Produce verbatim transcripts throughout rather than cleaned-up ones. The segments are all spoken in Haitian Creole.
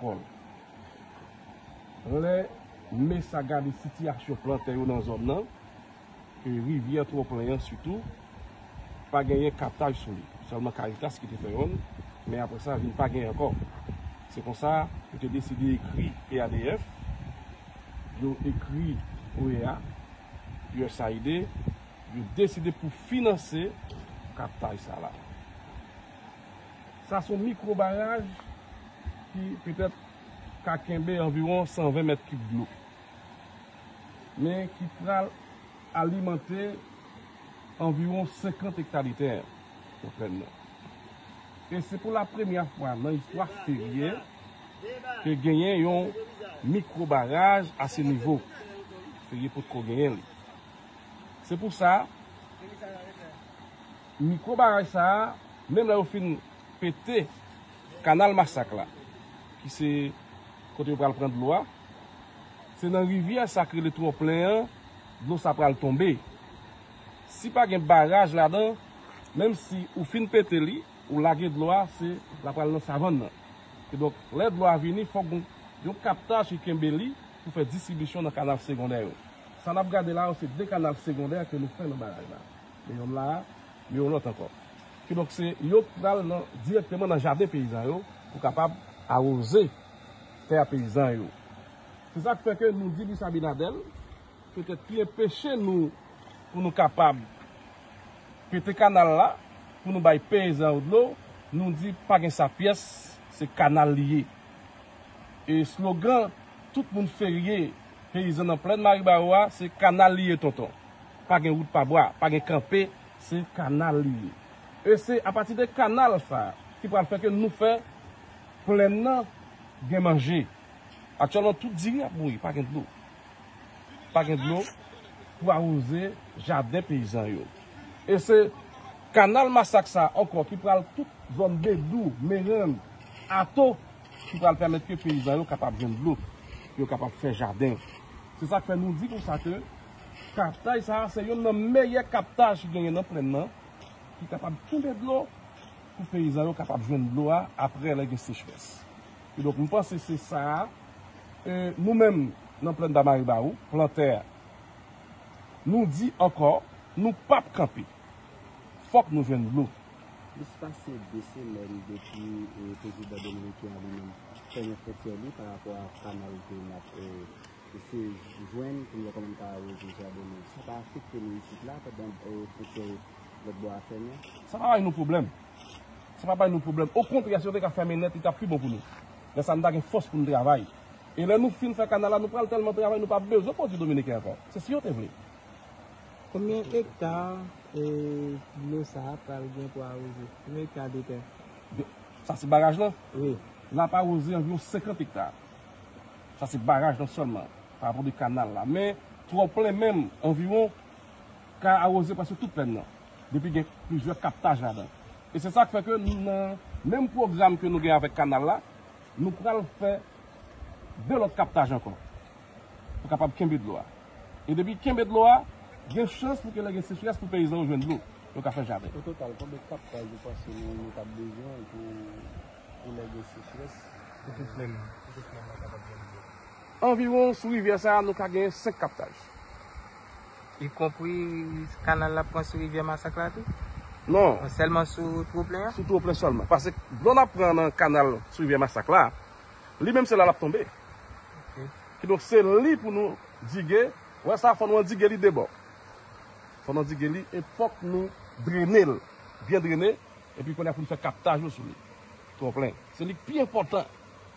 Kòl. Lè Mesa gade sitiyasyon plantè yo nan zòn nan, e rivyè Twòplen an sitou, pa genyen kaptaj sou li. Sèlman Caritas ki te fè youn, men apre sa, vin pa genyen ankò. Se konsa, yo te deside ekri P A D F, yo ekri O E A, U S A I D, yo deside pou finanse kaptaj sa la. Sa se yon mikwo baraj ki petèt ka kenbe anviwon san ven mèt kib dlo, men ki pral alimante anviwon senkant ekta de tè nan plèn nan. E se pou la premyè fwa nan istwa Ferye ke genyen yon mikwo baraj a se nivo. Ferye potko genyen li. Se pou sa, mikwo baraj sa a, menm lè yo fin pete kanal Masak la, ki se kote yo pral pran dlo a, se nan rivyè sa k rele Twòplen an, dlo sa pral tonbe. Si pa gen baraj ladan, menm si ou fin pete li, ou lage dlo a, se l ap pral nan savann nan. Kidonk, lè dlo a vini, fòk gon yon kaptaj ki kenbe li pou fè distribisyon nan kanal segondè yo. Sa n ap gade la yo, se de kanal segondè ke nou fè nan baraj la. Men youn la, men yon lòt ankò. Kidonk, se yo k pral nan, dirèkteman nan jaden peyizan yo pou kapab awoze tè a peyizan yo. Se sa k fè ke nou di Luis Abinader, petèt ki enpeche nou pou nou kapab pete kanal la, pou nou bay peyizan yo dlo, nou di pa gen sa pyès, se kanal li ye. E slogan tout moun Ferye, peyizan nan plèn Maribawo a, se kanal li ye tonton. Pa gen wout pa bwa, pa gen kanpe, se kanal li ye. E se apati de kanal sa a ki pral fè ke nou fè plèn nan gen manje. Aktyèlman, tout diri ap mouri, pa gen dlo. Pa gen dlo pou awoze jaden peyizan yo. E se kanal Masak sa ankò ki pral tout zòn Bedou, Merenn, Ato, ki pral pèmèt ke peyizan yo kapab jwenn dlo, yo kapab fè jaden. Se sa k fè nou di konsa ke kaptaj sa a se youn nan meyè kaptaj ki genyen nan plèn nan, ki kapab kenbe dlo pou peyizan yo kapab jwenn dlo a apre lè gen sechrès. Kidonk, m panse se sa a, e, nou menm, nan plèn Damaribawo, plantè, nou di ankò, nou p ap kanpe. Fòk nou jwenn dlo. Plis pase de semèn depi, e, prezidan dominiken an li menm fèmen fwontyè li pa rapò a kanal ke n ap, e, se jwenn pou n wè kòman n ka awoze jaden nou. Sa pa afekte nou isit la, pandan, e, fwontyè lòt bò a fèmen? Sa pa bay nou pwoblèm. Sa pa bay nou pwoblèm. Okontrè, si yo te ka fèmen nèt, li t ap pi bon pou nou. Lè sa a, n ta gen fòs pou n travay. E lè nou fin fè kanal la, nou pral tèlman travay, nou p ap bezwen pwodui dominiken ankò. Se si yo te vle. Konbyen ekta, e, dlo sa a pral gen pou awoze? Konbyen ekta de tè? Sa se baraj lan? Wi. L ap awoze anviwon senkant ekta. Sa se baraj lan sèlman, pa rapò de kanal la. Men, Twòplen menm, anviwon, ka awoze prèske tout plèn nan, depi gen plizyè kaptaj ladan. E se sa k fè ke nou, nan menm pwogram ke nou gen avèk kanal la, nou pral fè de lòt kaptaj ankò pou kapab kenbe dlo a. E depi kenbe dlo a, gen chans pou ke lè gen sechrès pou peyizan yo jwenn dlo, yo ka fè jaden. O total, konbyen kaptaj ou panse nou, nou t ap bezwen pou, pou lè gen sechrès? Pou tout plèn nan. Pou tout plèn nan kapab jwenn dlo. Anviwon, sou rivyè sa a, nou ka gen senk kaptaj. Ikonpri kanal l ap pran sou rivyè Masak la tou? Non. Sèlman sou twoplen an? Sou twoplen sèlman. Paske dlo n ap pran nan kanal sou rivyè Masak la, li menm se la l ap tonbe. Ok. Kidonk se li pou nou dige. Wè sa, fò nou andige li de bò. Fò nou andige li e fòk nou drene l. Byen drene. Epi kounye a pou n fè kaptaj yo sou li. Twoplen. Se li k pi enpòtan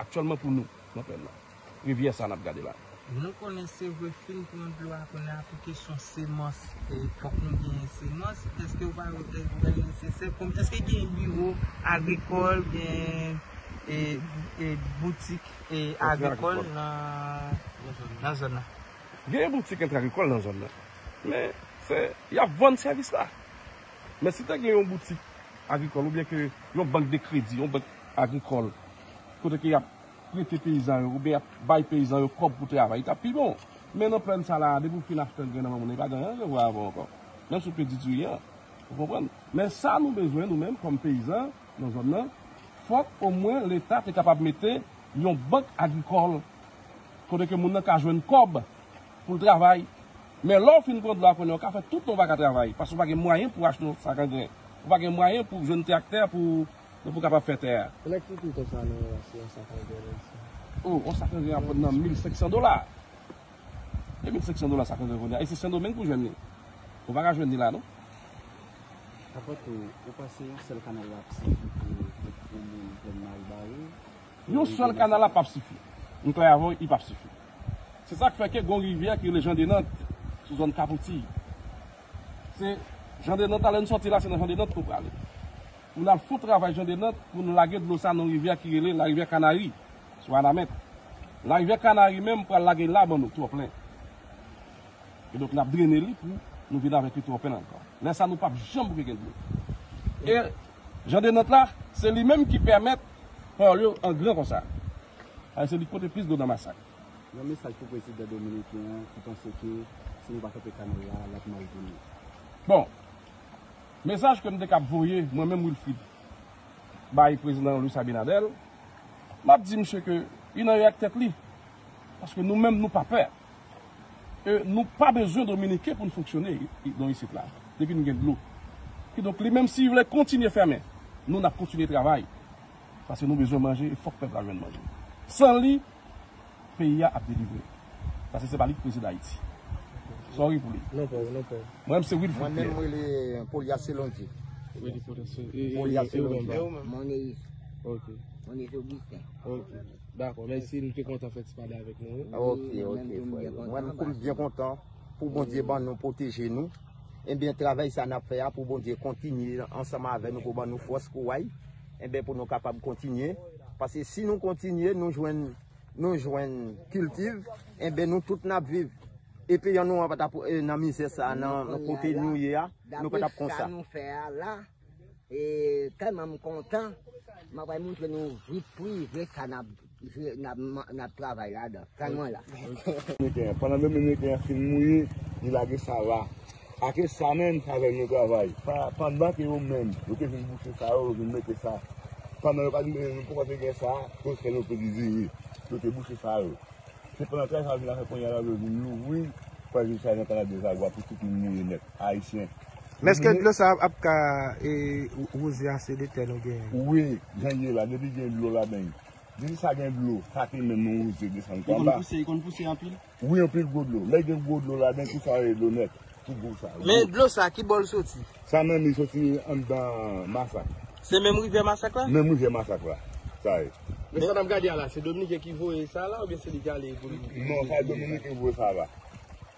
aktyèlman pou nou nan plèn nan. Rivyè sa n ap gade la. Nou konnen se vre fin pran dlo a kounye a pou kesyon semans, e, fòk nou genyen semans. Èske w pa wè, e, wè l nesesè? Kòm, èske gen biwo agrikòl, gen, e, e, boutik, e, agrikòl nan, nan zòn nan? Gen boutik entrè agrikòl nan zòn nan. Men, se, y ap vann sèvis la. Men si te gen yon boutik agrikòl oubyen ke yon bank de kredi, yon bank agrikòl, kote ke y ap prete peyizan yo, oubyen y ap bay peyizan yo kòb pou travay, li t ap pi bon. Men nan plèn sa la, depi w fin achte yon grenn nan moun, li pa gen anyen ke wè avè w ankò. Menm si w pèdi diri an, ou konprann? Men sa nou bezwen, nou menm, kòm peyizan nan zòn nan, fòk omwen Leta te kapab mete yon bank agrikòl, kote ke moun nan ka jwenn kòb pou l travay. Men lè w fin pran dlo a kounye a, ou ka fè tout tan w pa ka travay, paske w pa gen mwayen pou w achte yon sak angren. Ou pa gen mwayen pou w jwenn traktè pou, pou w kapab fè tè a. Lè ki kou konsa nan yon sak angren la, sa? O, yon sak angren ap vann nan mil senk san dola. E mil senk san dola sak angren kounye a. E se Sendomeng pou jwenn li. Ou pa ka jwenn li la, non. Apre tou, ou panse yon sèl kanal la ap sifi pou, pou, pou moun plèn Maribari? Yon sèl kanal la p ap sifi. M klè avè w, li p ap sifi. Se sa k fè ke gon rivyè ki rele Jan de Nant sou zòn Kapouti. Se Jan de Nant la, lè n sòti la, se nan Jan de Nant pou prale. Pou n al fè travay Jan de Nant, pou n lage dlo sa nan rivyè ki rele Larivyè Kanari, sou Wanament. Larivyè Kanari menm pral lage l la ban nou, twò plen. E donk, n ap drene li pou nou vin avèk li twò plen ankò. Lè sa, nou p ap janm bouke gen dlo. E Jan de Nant la, se li menm ki pèmèt pawòl yo an gran konsa. Sa se li k pote plis dlo nan Masak. Yon mesaj pou prezidan dominiken an ki panse ke si nou pa kanpe kanal la, l ap mal pou nou. Bon, mesaj ke m te kab voye, mwen menm Wilfrid, bay prezidan Luis Abinader, m ap di misye ke li nan ere ak tèt li. Paske nou menm, nou pa pè. E nou pa bezwen dominiken pou n fonksyone i-, i-, nan isit la, depi n gen dlo. Kidonk, li menm, si li vle kontinye fèmen, nou, n ap kontinye travay. Paske nou bezwen manje, e fòk pèp la jwenn manje. San li, peyi a ap delivre. Paske se pa li ki prezidan Ayiti. Sorry pou li. Non, pa, non, pa. Mwen menm, se Wilfrid Pierre. Mwen menm, mwen rele Polias Selondji. Polias Selondji. E, e, e, e ou menm? Mwen, Monis. Ok. Monis Augustin. Ok. Dakò, mèsi, nou te kontan fè ti pale avèk nou, wi. Ok, ok, frè. Mwen, m byen kontan pou Bondye ban nou, pwoteje nou. Ebyen, travay sa n ap fè a, pou Bondye kontinye ansanm avè nou, pou ban nou fòs, kouray. Ebyen, pou nou kapab kontinye. Paske si nou kontinye, nou jwenn, nou jwenn kiltiv, ebyen, nou tout n ap viv. Epi, an nou an pa t ap, eh, nan mizè sa, nan, nan kote nou ye a, nou pa t ap konsa. Dapre sa nou fè a la, E tèlman m kontan, m ap pral montre nou vit prive sa n ap, n ap, n ap travay ladan. Tann mwen la. Dominiken an, pandan Dominiken an fin mouri, li lage sa la. Ake sa menm, sa fè nou travay. Pa, pandan ke yo menm, yo te vin bouche sa yo, yo vin mete sa. Pandan yo pa t, nou poko te gen sa, yo fè nou pedi diri. Yo te bouche sa yo. Se pandan travay sa yo vin ap fè kounye a la, yo vin louvri, pral jis sa nan kanal dezagwa pou tout moun mouri nèt. Ayisyen. Men èske dlo sa ap ka, e, wouze ase de tè nou genyen? Wi, jan l ye la, depi gen dlo ladan l. Depi sa gen dlo, sa te menm wouze desann anba. Li konn pouse, li konn pouse anpil? Wi, anpil gwo dlo. Lè gen gwo dlo ladan, tout sa rele dlo nèt. Tout gwo sa. Men dlo sa, ki bò l soti? Sa menm, li soti anndan Masak. Se menm rivyè Masak la? Menm rivyè Masak la. Sa ye. Men sa n ap gade a la, se Dominiken ki voye sa la, oubyen se li ki ale pou li? Non, sa Dominiken voye sa la.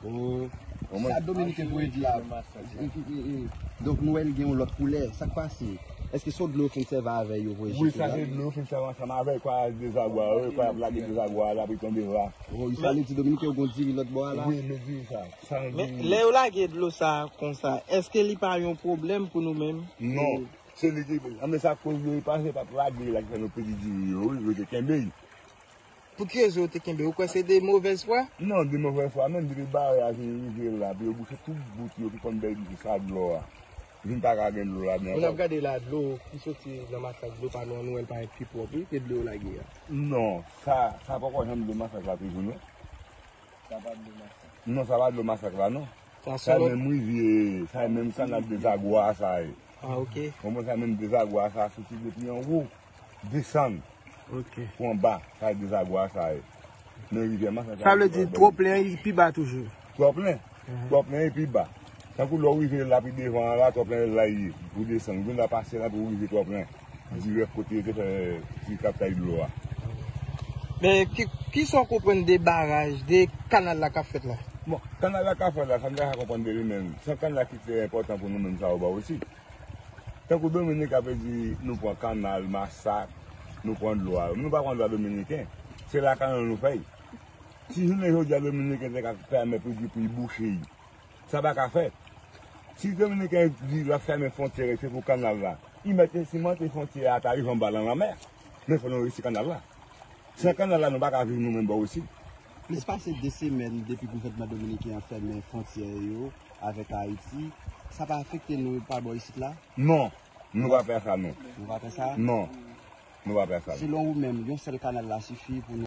Oh. Sa Dominiken voye di la. E, e, e, e. Donk, nou wè l gen yon lòt koulè. Sa k pase? Èske se yon dlo yo fin sèvi avè yo voye chita la? Wi, sa se dlo yo fin sèvi ansanm avè l, kwa dezagwa, wi, kwa y ap lage dezagwa a la, pou l tonbe la. Oh, sa vle di Dominiken yo gon diri lòt bò a la? Wi, men diri sa. Sa yon diri. Men lè yo lage dlo sa konsa, èske li pa yon pwoblèm pou nou menm? Non. Se li ki, anben sa koz yo, li pase pa t lage la ki fè nou pedi diri yo, wi, yo te kenbe l. Pou ki rezon yo te kenbe? Ou kwè se de movèz fwa? Non, de movèz fwa, menm depi baraj vin rive la, pou yo bouche tout bout yo ki konn bay sa dlo a. Vin pa ka gen dlo ladan. Moun ap gade la, dlo ki soti nan Masak, dlo pa nou an, nou wè l parèt pi pwòp, wi, ke dlo yo lage a. Non, sa, sa poko janm dlo Masak la toujou, non. Sa pa dlo Masak. Non, sa pa dlo Masak la, non. Sa menm rivyè, sa menm kanal dezagwa sa ye. Ah, ok. Konprann sa menm dezagwa sa soti depi anwo, desann. Ok. Pou anba, sa dezagwa sa ye. Men rivyè Masak la. Sa vle di twò plen, li pi ba toujou. Twò plen. Twò plen, li pi ba. Tankou lè w rive la pi devan an la, twò plen la ye. Pou desann, ou vin la pase la pou w rive twò plen. Dirèk kote yo te fè ti kaptay dlo a. Men ki, kisa w konprann de baraj, de kanal la k ap fèt la? Bon, kanal la k ap fèt la, sa m ta ka konprann de li menm. Se yon kanal ki trè enpòtan pou nou menm sa yo ba osi. Tankou Dominik ap di nou pran kanal, Masak, nou pran dlo a. Nou pa pran dlo a Dominiken. Se lakay nou nou fè l. Si jounen jodi a Dominiken te ka pèmèt pou di pou l bouche l, sa pa ka fèt. Si Dominiken di l ap fèmen fwontyè, se pou kanal la. Li mèt simante fwontyè a ta rive anba nan lanmè. Men fò nou resi kanal la. San kanal la, nou pa ka viv nou menm bò osi. Plis pase de semèn depi gouvènman dominiken an fèmen fwontyè yo avèk Ayiti, sa pa afekte nou pa bò isit la? Non, nou pa fè sa, non. Nou pa fè sa? Non. Nou pa pral fè l. Selon ou menm, yon sèl kanal la sifi pou nou